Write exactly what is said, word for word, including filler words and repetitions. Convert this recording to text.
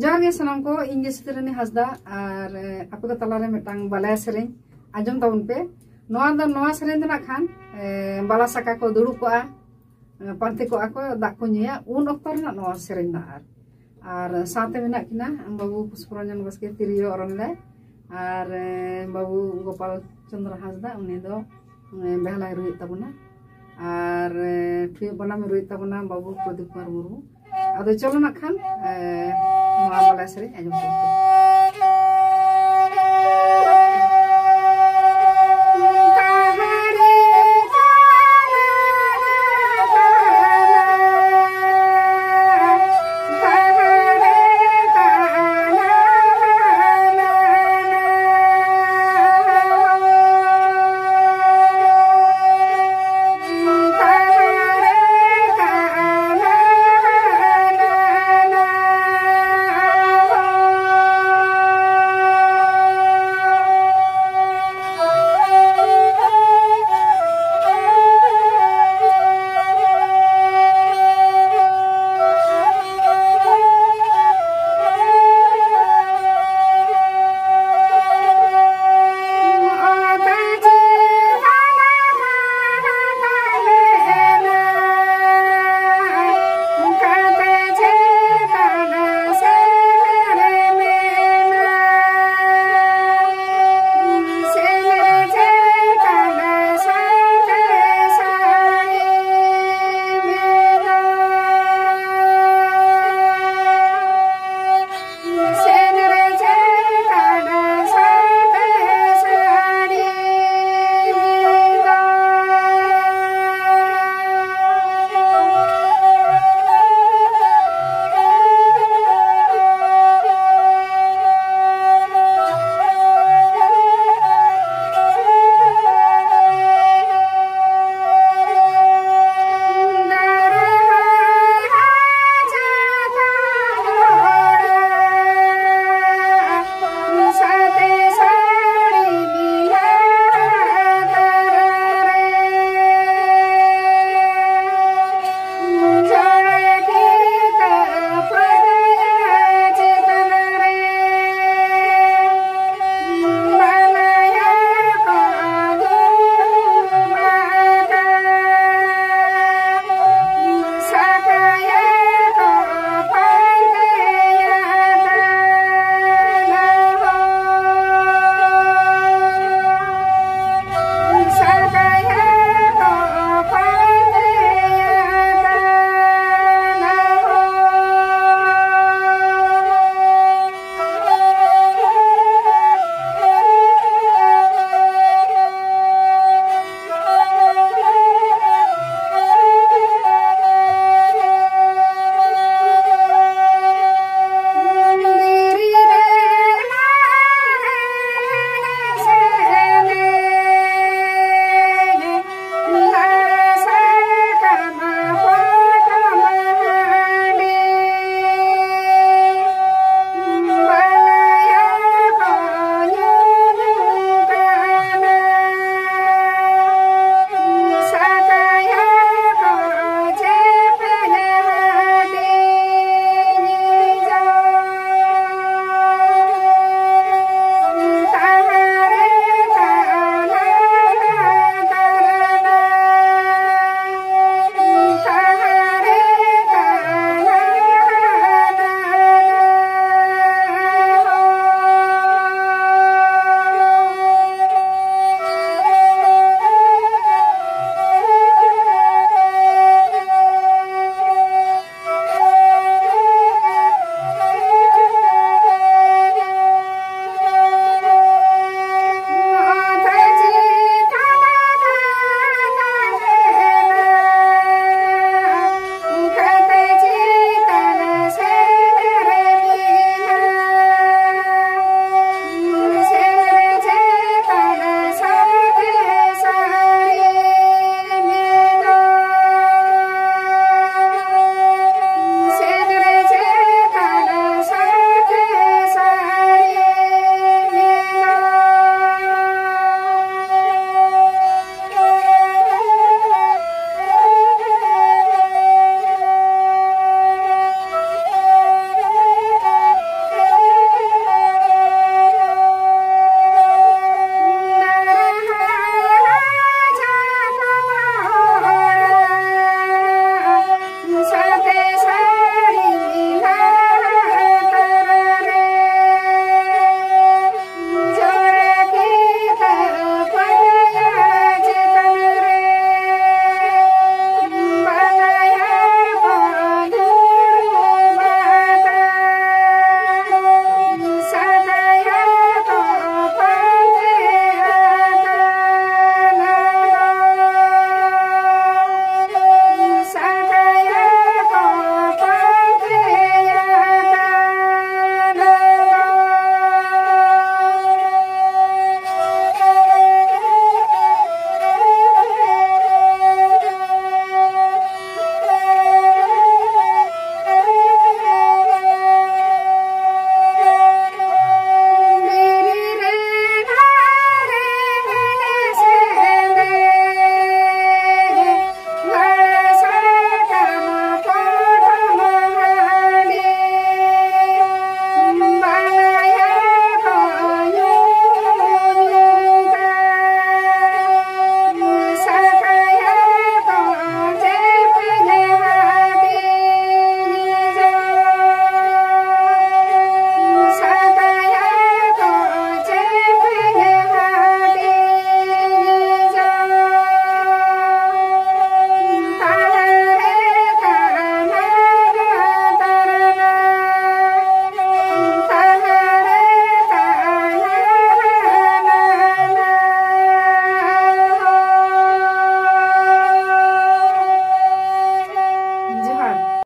ᱡᱚᱦᱟᱨ ᱜᱮ ᱥᱟᱱᱟᱢ ᱠᱚ, ᱤᱧ ᱜᱮ ᱥᱤᱛᱟᱹᱨᱟᱱᱤ ᱦᱟᱸᱥᱫᱟ᱾ ᱟᱨ ᱟᱯᱮ ᱠᱚ ᱛᱟᱞᱟᱨᱮ ᱢᱤᱫᱴᱟᱝ ᱵᱟᱞᱟᱭᱟ ᱥᱮᱨᱮᱧ ᱟᱸᱡᱚᱢ ᱛᱟᱵᱚᱱ ᱯᱮ᱾ ᱱᱚᱣᱟ ᱫᱚ, ᱱᱚᱣᱟ ᱥᱮᱨᱮᱧ ᱫᱚ ᱱᱟᱜ ᱠᱷᱟᱱ ᱵᱟᱞᱟ ᱥᱟᱠᱟ ᱠᱚ ᱫᱩᱲᱩᱵ ᱠᱚᱜᱼᱟ, ᱯᱟᱱᱛᱮ ᱠᱚᱜᱼᱟ ᱠᱚ, ᱫᱟᱜ ᱠᱚ ᱧᱩᱭᱟ, ᱩᱱ ᱚᱠᱛᱚ ᱨᱮᱱᱟᱜ ᱱᱚᱣᱟ ᱥᱮᱨᱮᱧ ᱫᱚ᱾ ᱟᱨ ᱟᱨ ᱥᱟᱶᱛᱮ ᱢᱮᱱᱟᱜ ᱠᱤᱱᱟ ᱵᱟᱹᱵᱩ ᱯᱩᱥᱯᱚᱨᱚᱧᱡᱚᱱ ᱵᱟᱥᱠᱮ ᱛᱤᱨᱭᱳ ᱚᱨᱚᱝ ᱨᱮ, ᱟᱨ ᱵᱟᱹᱵᱩ ᱜᱳᱯᱟᱞ ᱪᱚᱸᱫᱽᱨᱚ ᱦᱟᱸᱥᱫᱟ, ᱩᱱᱤ ᱫᱚ ᱵᱮᱦᱟᱞᱟᱭ ᱨᱩᱭᱮᱫ ᱛᱟᱵᱚᱱᱟ, ᱟᱨ ᱴᱷᱩᱭᱟᱹ ᱵᱟᱱᱟᱢᱮ ᱨᱩᱭᱮᱫ ᱛᱟᱵᱚᱱᱟ ᱵᱟᱹᱵᱩ ᱯᱨᱚᱫᱤᱯ ᱠᱩᱢᱟᱨ ᱢᱩᱨᱢᱩ᱾ ᱟᱫᱚ ᱪᱚᱞᱚ ᱱᱟᱜ ᱠᱷᱟᱱ ᱱᱚᱣᱟ ᱵᱟᱞᱟᱭᱟ ᱥᱮᱨᱮᱧ ᱟᱸᱡᱚᱢ ᱛᱟᱵᱚᱱ ᱯᱮ᱾